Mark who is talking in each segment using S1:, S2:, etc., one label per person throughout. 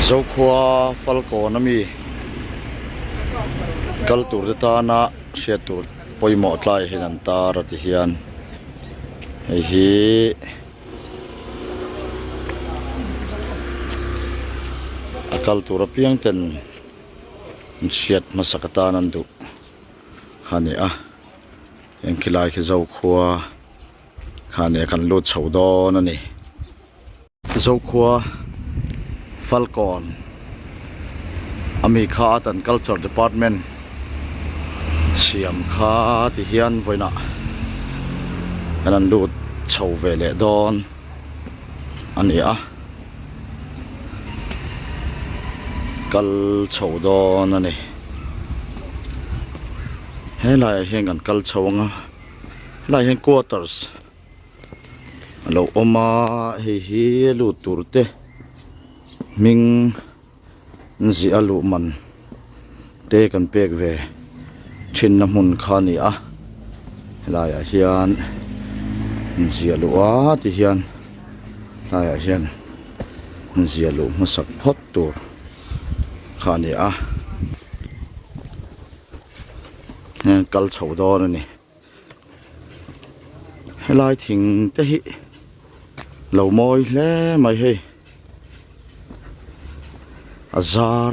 S1: Zokhua Falkawn ami kal tur te tana hriat tur pawimawh tlai hian an tar a ti hian hei hi a kal tur apiang ten an hriat hmasak atan an duh kha a ni a heng khilai khi Zokhua kha a ni a kan lut chho dawn a ni. Zokhua Falkawn ami kha Art and Culture Department siam kha ti hian vawiinah kan han lut chho ve leh dawn a ni a kal chho dawn a ni helaiah hian kan kal chho ang a helaiah hian quarters. A lo awm a hei hi a lut tur te hming an ziah a luh man te kan pek ve thin na hmun kha a ni a helaiah hian an ziah luh a ti hian helaiah hian an ziah luh hmasak phawt tur kha a ni a kal chho dawn a ni. Helai thing te hi lo mawi hle mai hei a zar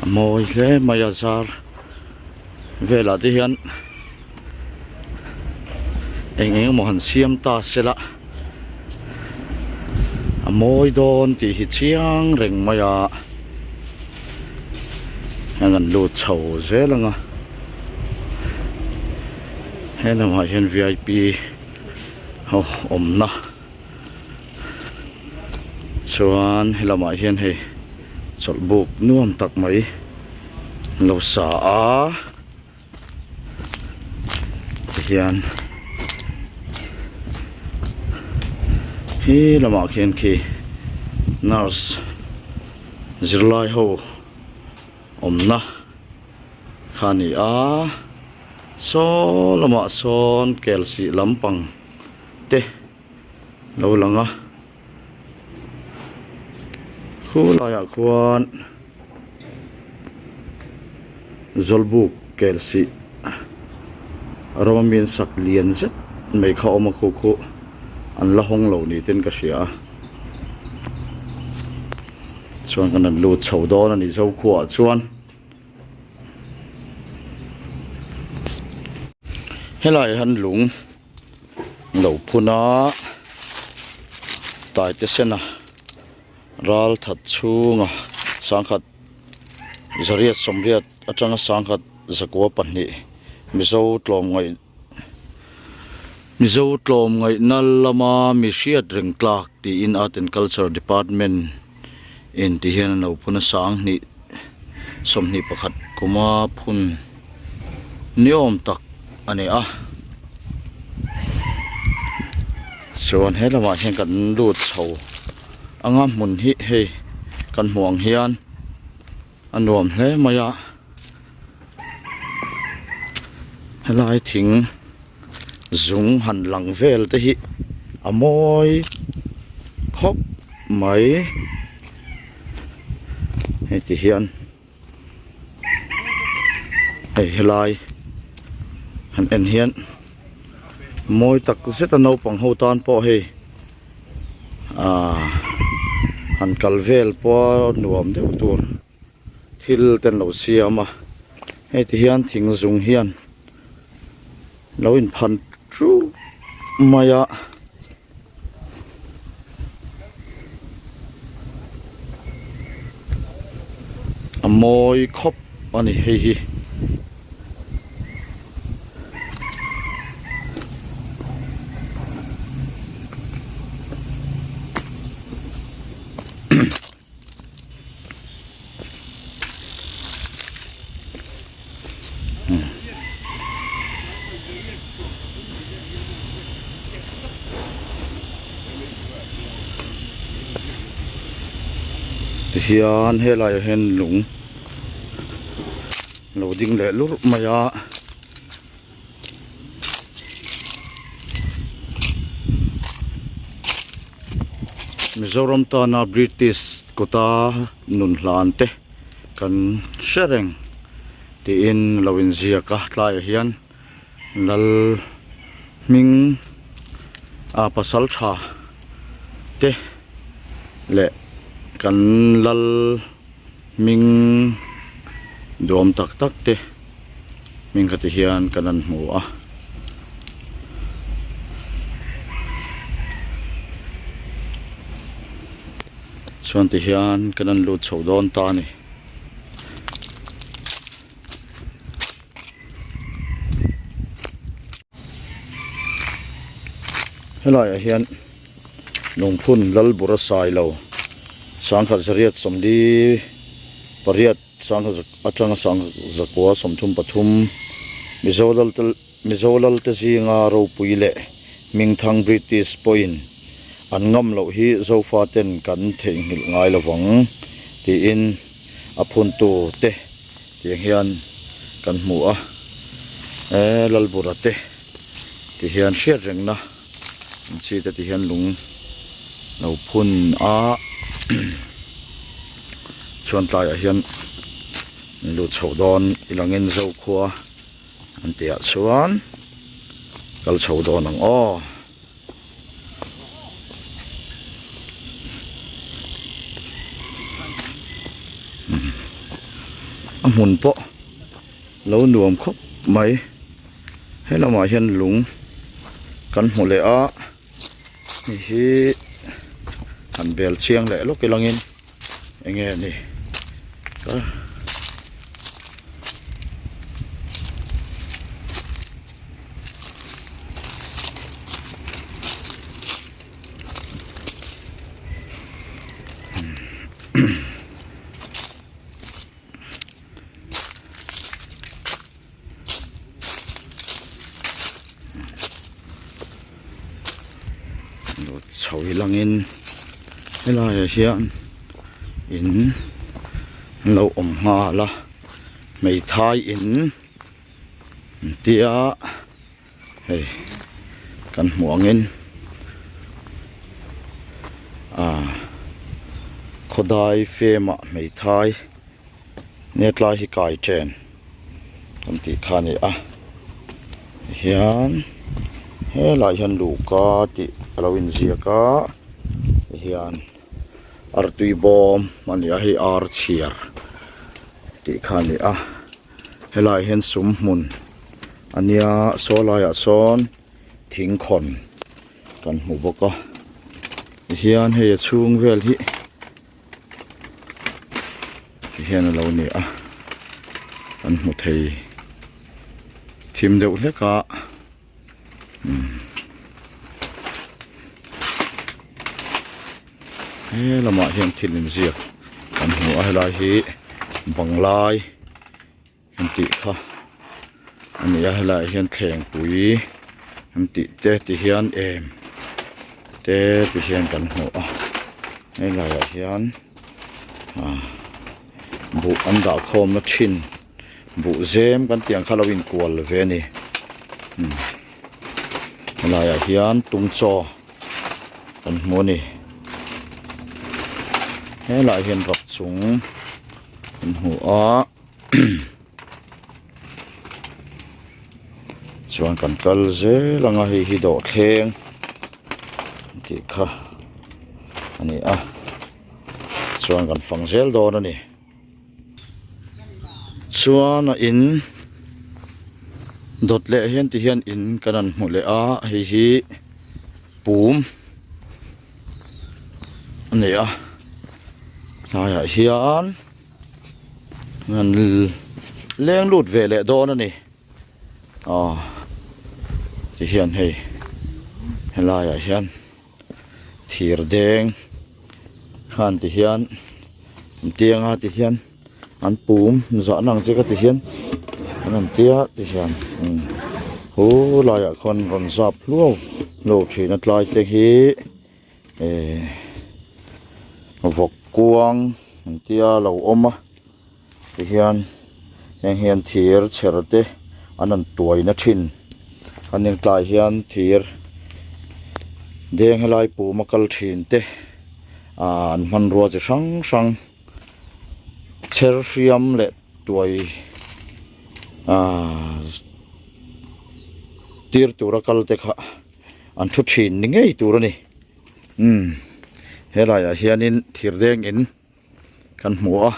S1: a mawi hle mai a zar velah te hian eng eng emaw han siam ta se la a mawi dawn tih hi chiang reng mai a hian an lut chho zel ang a he lamah hian v i p ho awmna chuan he lamah hian hei chawlhbuk nuam tak mai an lo sa a tihian he lamah khian khi nurse zirlai ho awmna kha a ni a saw lamah sawn kel sih lampang te lo lang a khulaiah khuan zawlbuk kel sih ram ami an sak lian zet mai kha a awm a khu khu an la hawng lo ni ten ka hria a chuan kan han lut chho dawn a ni Zokhuaah chuan. Helai ah hian lung lo phun a taite sena ral that chhunga sangkhat zariat sawmriat atanga sangkhat zakua pahnih mizo tlawmngaih mizo tlawmngaihna lama mi hriat reng tlak tiin art and culture department in ti hian an lo phun a sanghnih 21 kuma phun ni awm tak a ni a chuan he lamah hian kan lut chho anga hmun hi hei kan hmuh ang hian a nuam hle mai a helai thing zung han lang vel te hi a mawi khawp mai hei ti hian. Hei helai han en hian mawi tak zet a naupang ho tan pawh hei ahh han kal vel pawh nuam deuh tur thil te an lo siam a hei ti hian thing zung hian lo inphan truh mai a. A mawi khawp a ni hei hi. Tihian helaiah hian lung lo ding leh lurh mai a. Mizoram tana British kuta nun hlan te kan hre reng tiin lo inziak a tlaiah hian lal hming a pasal tha te leh kan lal hming duam tak tak te hming kha ti hian kan han hmu a. Chuan ti hian kan han lut chho dawn ta a ni. Helaiah hian lungphun Lalbura Sailo sangkhat zariat sawmli pariat sangkhat atanga sangkhat zakua 33 Mizo Lalte Mizo Lalte zinga ropui leh hmingthang British pawhin an ngam loh hi Zofaten kan theihnghilh ngai lovang tiin a phuntu te Tiang hian kan hmu a, e Lalbura te ti hian hriat rengna an chi te ti hian lung lo phun a chuan tlaiah hian an lut chhoh dawn i langin Zokhua an tihah chuan kal chho dawn ang aw. A hmun pawh lo nuam khawp mai he lamah hian lung kan hmu leh a hei hi han bel chiang leh lawk ilangin eng nge ni ka Chho hi langin helaiah hian in an lo awm nghal a hmeithai in an tia hei kan hmuh angin ah khawdai fem ah hmeithai nge tlai hi kai chen kan tih kha a ni a tihian helaiah hian luhka tih a lo inziak a tihian artui bawm a ni a hei ar chhiar tih kha a ni a helaiah hian sum hmun a nia saw laiah sawn thing khawn kan hmu bawk a tihian hei a chhung vel hi. Ti hian a lo ni a kan hmu thei thim deuh hlek a umm he lamah hian thil inziak kan hmu a helai hi banglai an tih kha a ni a helaiah hian thlengpui an tih te ti hian em te ti hian kan hmu a helaiah hian ah buh an dah khawmna thin buh zem kan tih ang kha lo inkual ve a ni umm helaiah hian tung chaw kan hmu a ni helaiah hian rap chung kan hmu a. Chuan kan kal zel ang a hei hi dawhthleng tih kha a ni a chuan kan fang zel dawn a ni chuan a in dawt leh hian ti hian in kan han hmu leh a hei hi pum a ni a tlaiah hian. An leng lut ve leh dawn a ni aw ti hian hei helaiah hian thir deng khan ti hian an tiang a ti hian an pum zahna ang chi kha ti hian an rawn tia ti hian umm hu laiah khawn rawn zap hluau hluau thin a tlai te hi. Eh vawk kuang an tia lo awm a tihian heng hian thir chher te an rawn tuai na thin an in tlai hian thir deng helai pum a kal thin te. Ahh an hmanrua chi hrang hrang chher hriam leh tuai ahh tir tura kal te kha an thu thin ni ngei tur a ni umm helaiah hianin thir deng in kan hmu a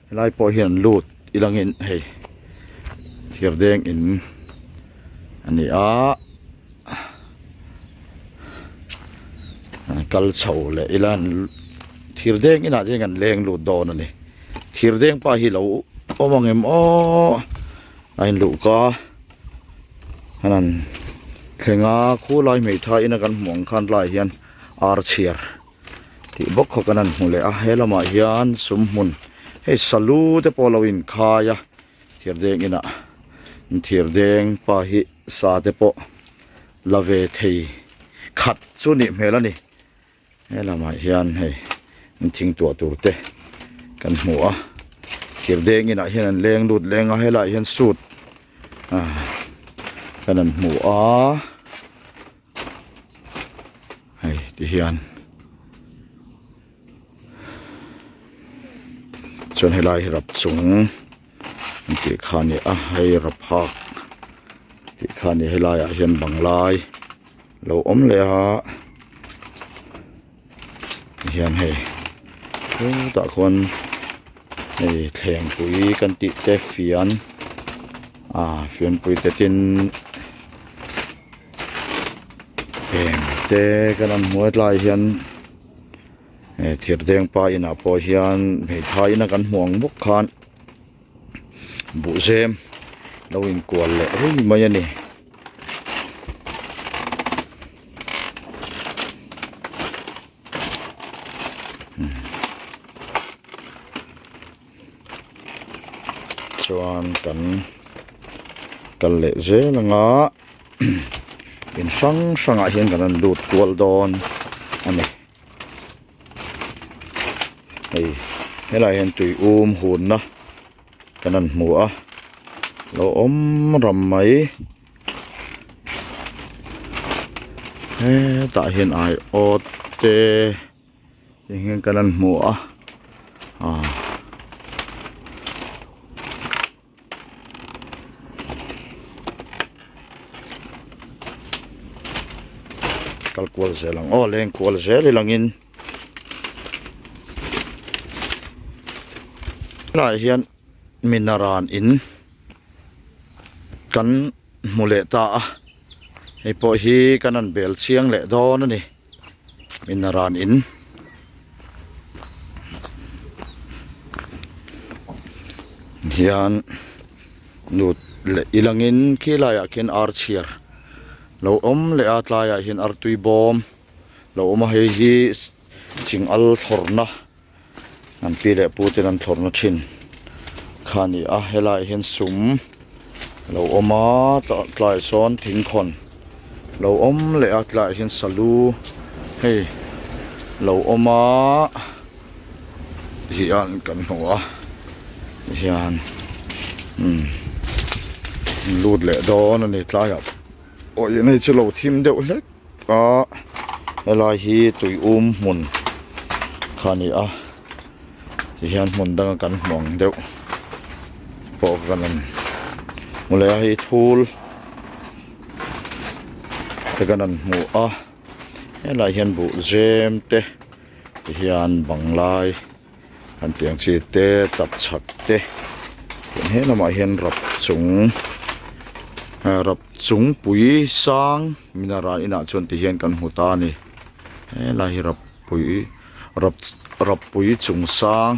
S1: helai pawh hian an lut ilangin hei thir deng in a ni a kal chho leh ila an thir deng inah chuan kan leng lut dawn a ni thir deng pa hi lo awm ang em aw a inluh ka an han thleng a khulai hmeithai ina kan hmuh ang khan tlaiah hian ar chhiar. Tih bawk kha kan han hmu leh a he lamah hian sum hmun hei salu te pawh a lo inkhai a thir deng inah thir deng pa hi sa te pawh la ve thei khat chu nih hmel a ni he lamah hian hei thing tuah tur te kan hmu a thir deng inah hian an leng lut leng a helaiah hian suit ah kan han hmu a. Hei ti hian chuan helai hi rap chung an tih kha a ni a hei rap hak tih kha a ni helai ah hian bang lai lo awm leh a tihian hei chutah khuan hei thlengpui kan tih te fian ah fianpui te tin. Eng te kan han hmu a tlaiah hian eh thir deng pa inah pawh hian hmeithai ina kan hmuh ang bawk khan buhzem lo inkual leh rui mai a ni. Chuan kan kal leh zel anga in hrang hrangah hian kan rawn lut kual dawn a ni hei helaiah hian tui um hunna kan rawn hmu a lo awm ram mai hetah hian aiawt te. Ti hian kan han hmu a ah kal kual zel ang aw leng kual zel ilangin helaiah hian minaran in kan hmu leh ta a hei pawh hi kan han bel chiang leh dawn a ni. Minaran in hian lut leh ilangin khi laiah khian ar chhiar lo awm leh a tlaiah hian artui bawm lo awm a hei hi ching al thlawrna an pi leh pu ten an thlawrna thin kha a ni a helaiah hian sum lo awm a tlaiah sawn thingkhawn lo awm leh a tlaiah hian salu hei lo awm a hian kan hmu a hian umm lut leh dawn a ni tlaiah aw ih hei chu lo thim deuh hlek. A helai hi tui um hmun kha a ni a tihian hmun danga kan hmu ang deuh pawh kan rawn hmu leh a hei thul te kan rawn hmu a helaiah hian buh zem te tihian bang lai an tih ang chi te tapchhak te tiang he lamah hian rap chung ah rap chung pui sang minaran inah chuan ti hian kan hmu ta a ni helai hi rap pui rap rap pui chung sang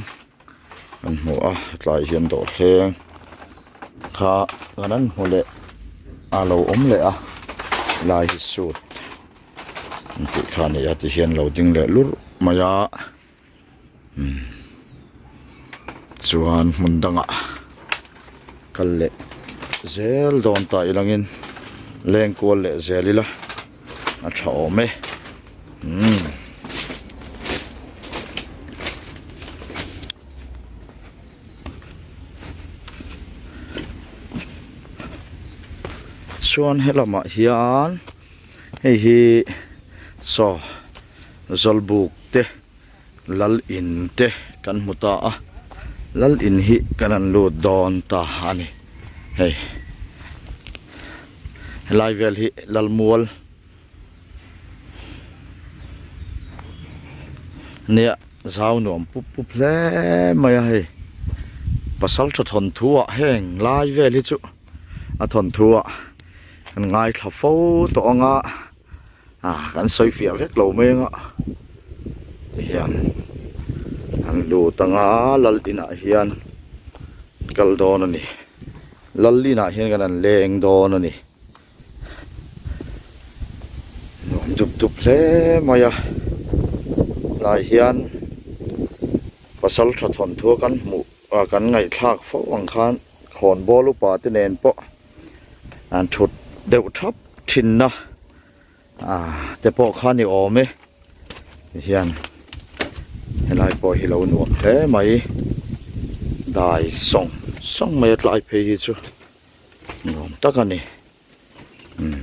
S1: kan hmu a tlaiah hian dawhthleng kha kan an hmu leh a lo awm leh a helai hi suit an tih kha a ni a ti hian lo ding leh lurh mai a. Chuan hmun dangah kal leh zel dawn ta ilangin leng kual leh zel ila a tha awm e umm. Chuan helamah hian hei hi saw zawlbuk te. Lal in te kan hmu ta a lal in hi kan han lut dawn ta a ni hei helai vel hi lal mual nia zau nuam pup pup hle mai a hei pasal tha thawnthu ah heng lai vel hi chu a thawnthu ah kan ngaithla fo tawh ang a. Ah kan sawi fiah vek lo mai anga tihian an lut anga lal inah hian kal dawn a ni lal inah hian kan han leng dawn a ni nuam dup dup hle mai a helai hian pasal tha thawnthu a kan hmuh ah kan ngaihthlak fo ang khan khawnbawl upa te nen pawh an thut deuh thap thinna ah te pawh kha ni awm e tihian helai pawh hi lo nuam hle mai dai sawng sawng mai a tlai phei hi chu nuam tak a ni umm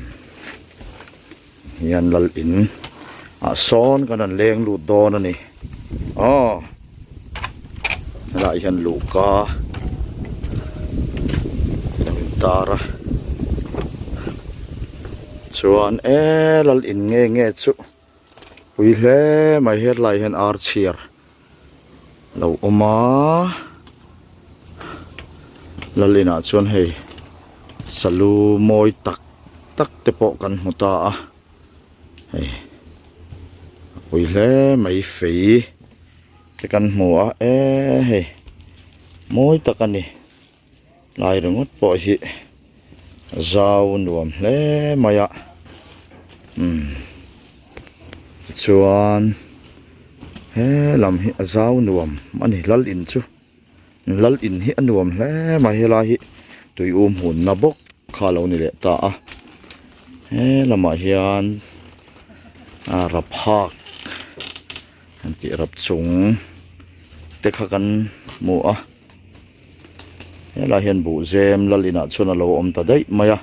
S1: hian lal in ah sawn kan rawn leng lut dawn a ni aw helaiah hian luhka a lo intar a chuan e lal in nge nge chu pui hle mai helaiah hian ar chhiar a lo awm a lal inah chuan hei salu mawi tak tak te pawh kan hmu ta a. Hei a pui hle mai fei te kan hmu a e hei mawi tak a ni lai ringawt pawh hi zau nuam hle mai a umm tichuan he lam hi a zau nuam a ni lal in chu lal in hi a nuam hle mai helai hi tui um hunna bawk kha a lo ni leh ta a he lamah hian a raphak an tih rap chung te kha kan hmu a helai hian buhzem lal inah chuan a lo awm ta daih mai a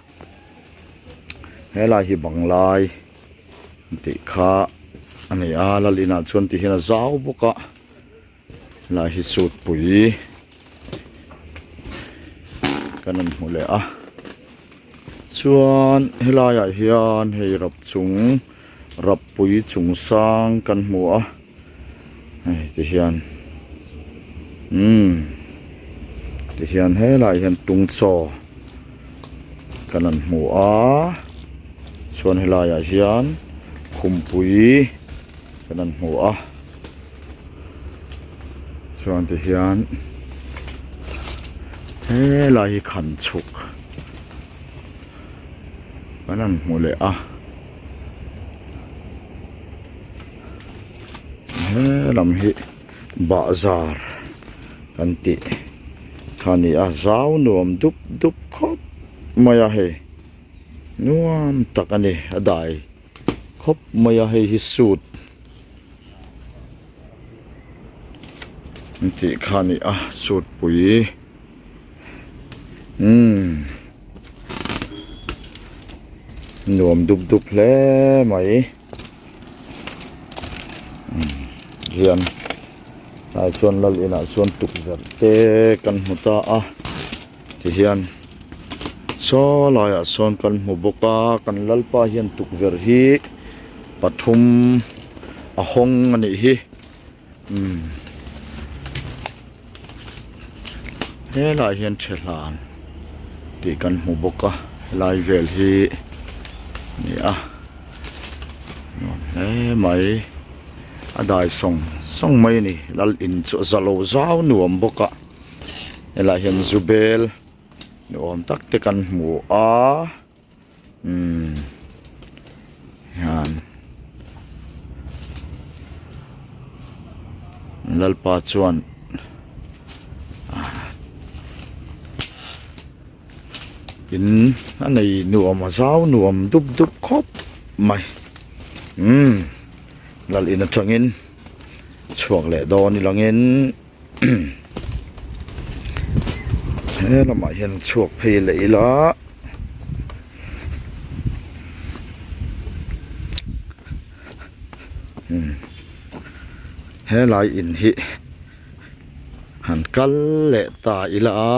S1: helai hi banglai an tih kha a ni a lal inah chuan ti hian a zau bawk a. Helai hi suit pui kan rawn hmu leh a chuan helai ah hian hei rap chung rap pui chung sang kan hmu a hei ti hian umm ti hian helai ah hian tung chaw kan rawn hmu a chuan helai ah hian khumpui kan rawn hmu a. Chuan ti hian helai hi khan chhuk kan han hmu leh a helam hi bahzar kan tih kha a ni a zau nuam dup dup khawp mai a hei nuam tak a ni a dai khawp mai a hei hi suit. Tih kha a ni a suit pui umm nuam dup dup hle mai umm hian tlai chuan lal inah chuan tukverh te kan hmu ta a tihian saw laiah sawn kan hmu bawk a kan lalpa hian tukverh hi pathum a hawng a nih hi umm helaiah hian thehlan tih kan hmu bawk a helai vel hi a ni a nuam hle mai a dai sawng sawng mai a ni lal in chu a za lo zau nuam bawk a helaiah hian zu bel ni awm tak te kan hmu a. Umm hian Lalpa chuan in a nei nuam a zau nuam dup dup khawp mai umm lal in atangin chhuak leh dawn ilangin he lamah hian chhuak phei leh ila umm. Helai in hi han kal leh ta ila a.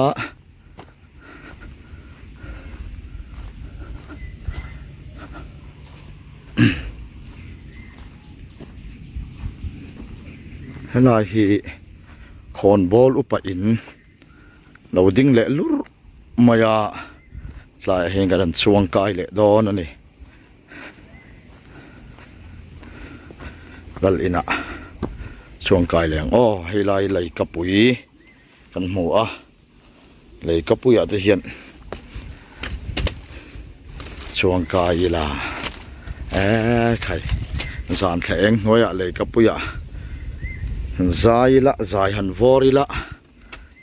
S1: Helai hi khawnbawl upa in lo ding leh lur mai a tlaiah hian kan han chuang kai leh dawn a ni. Lal inah chuang kai leh ang aw helai lei ka pui kan hmu a lei ka puiah te hian chuang kai ila eee khai zan thla eng hnuaiah lei ka puiah zai ila zai han vawr ila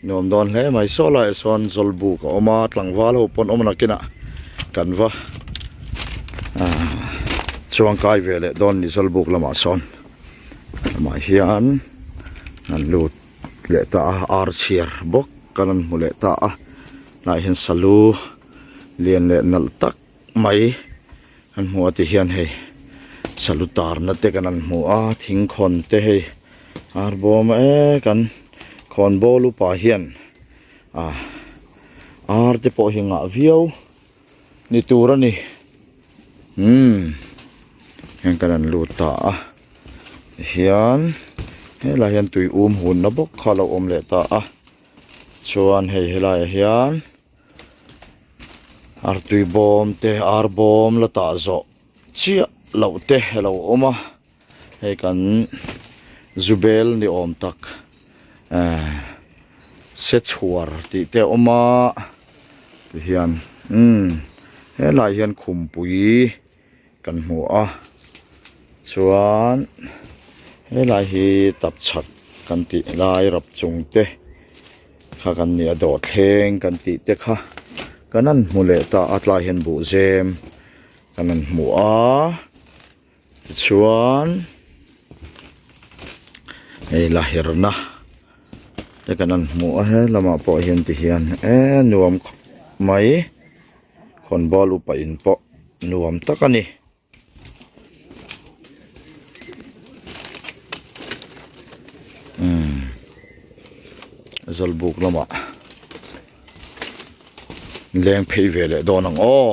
S1: nuam dawn hle mai saw laiah sawn zawlbuk a awm a tlangval ho pawn awm nakinah kan va ahh chuangkai ve leh dawn ni zawlbuk lamah sawn amah hian an lut leh ta a ar chhiar bawk kan rawn hmu leh ta a tlaiah hian salu lian leh nalh tak mai kan hmu a ti hian hei salu tarna te kan han hmu a thingkhawn te hei ar bawm e kan khawnbawl upa hian ah ar te pawh hi ngah viau ni tur a ni umm heng kan han lut ta a tihian helai hian tui um hunna bawk kha a lo awm leh ta a chuan hei helaiah hian. Artui bawm te ar bawm la tah zawh chiah loh te a lo awm a hei kan zu bel ni awm tak ehh se chhuar tih te a awm a tihian umm helai hian khumpui kan hmu a chuan helai hi tapchhak kan tih lai rap chung te kha kan ni a dawhthleng kan tih te kha kan han hmu leh ta a tlai hian buhzem kan han hmu a tichuan hei la herna te kan han hmu a he lamah pawh hian ti hian eee nuam khawp mai khawnbawl upa in pawh nuam tak a ni. Umm zawlbuk lamah leng phei ve leh dawn ang aw.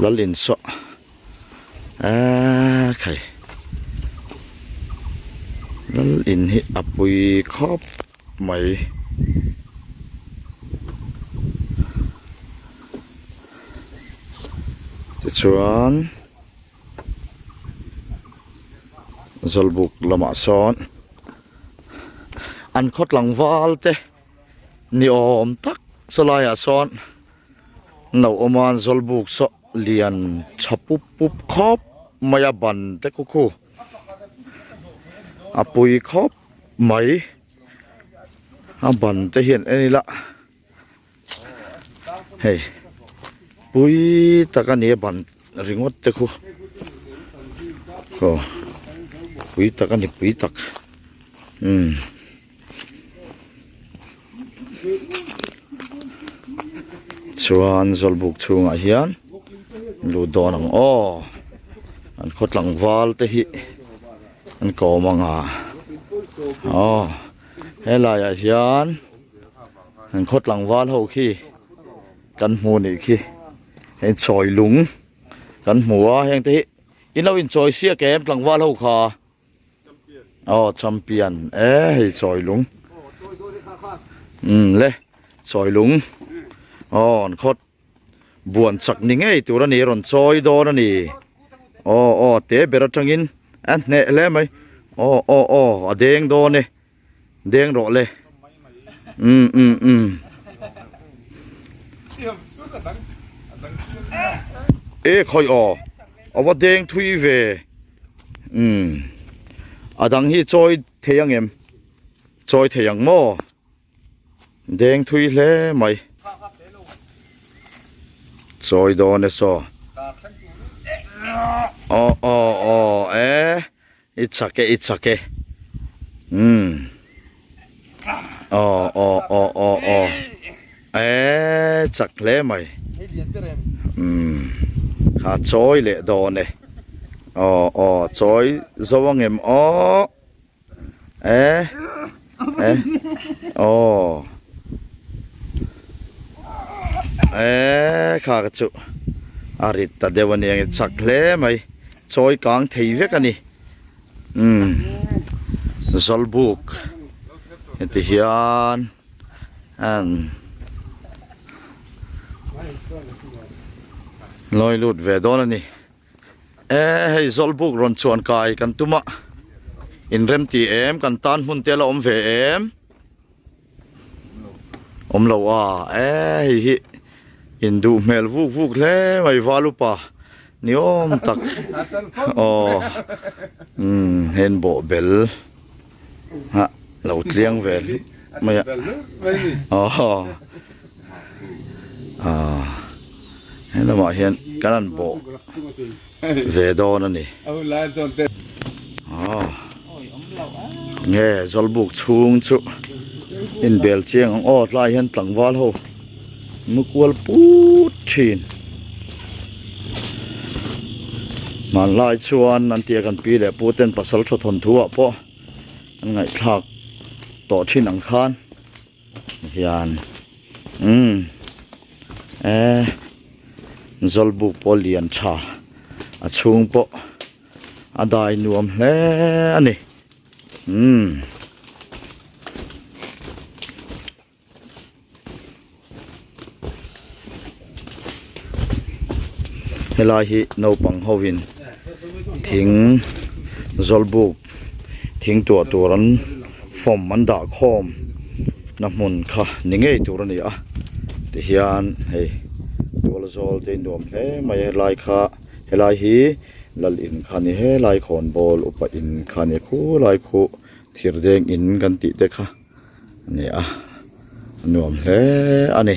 S1: Lal insaw eee khai lal in hi a pui khawp mai. Tichuan Zawlbuk lamah sawn an khaw tlangval te ni awm tak saw laiah sawn an lo awm a an Zawlbuk saw lian tha pup pup khawp mai a ban te khu khu a pui khawp mai a ban te hian en ila. Hei pui tak a ni a ban ringawt te khu aw pui tak a ni pui tak umm chuan zawlbuk chhungah hian lut dawn ang aw an khaw tlangval te hi an kawm ang a aw helaiah hian. An khaw tlangval ho khi kan hmu nih khi hei chawi lung kan hmu a heng te hi in lo inchawi siak em tlangval ho kha aw champion e hei chawi lung umm le chawi lung aw an khaw buan chak ni ngei tur a ni rawn chawi dawn a ni aw aw te ber atangin a hneh hle mai aw aw aw a deng dawn e. Deng rawh le. Um um um. E khawi aw. Ava deng thui ve. Um. A dang hi chawi thei ang em? Chawi thei ang maw? Deng thui hle mai. Chawi dawn e saw. Aw aw aw e. I chak e i chak e umm. Aw aw aw aw aw eee chak hle mai umm kha chawi leh dawn e aw aw chawi zo angem aw eh eh aw eh kha ka chu a rit ta deuh a nia chak hle mai chawi kang thei vek a ni. Umm zawlbuk heti hian an lawi lut ve dawn a ni e hei zawlbuk rawn chuan kai kan tum a inrem tih em kan tan hmun te la awm ve em awm lo a e hei hi induh hmel vuk vuk hle mai valupa ni awm tak aw umm hen bawh bel ah lo tliang ve mai a aw ah he lamah hian kan han bawh ve dawn a ni aw nge zawlbuk chhung chu inbel chiang ang aw tlai hian tlangval ho mu kual put thin hmanlai chuan an tia kan pi leh pu ten pasal tha thawnthu ah pawh an ngaihthlak tawh thin ang khan hian umm eh zawlbuk pawh lian tha a chhung pawh a dai nuam hle a ni umm. Helai hi naupang ho in thing zawlbuk thing tuah tur an fawm an dah khawm na hmun kha ni ngei tur a ni a tihian hei tual zawl te nuam hle mai a helai kha helai hi lal in kha a ni helai khawnbawl upa in kha a ni khulai khu thirdeng in kan tih te kha. A ni a, a nuam hle a ni.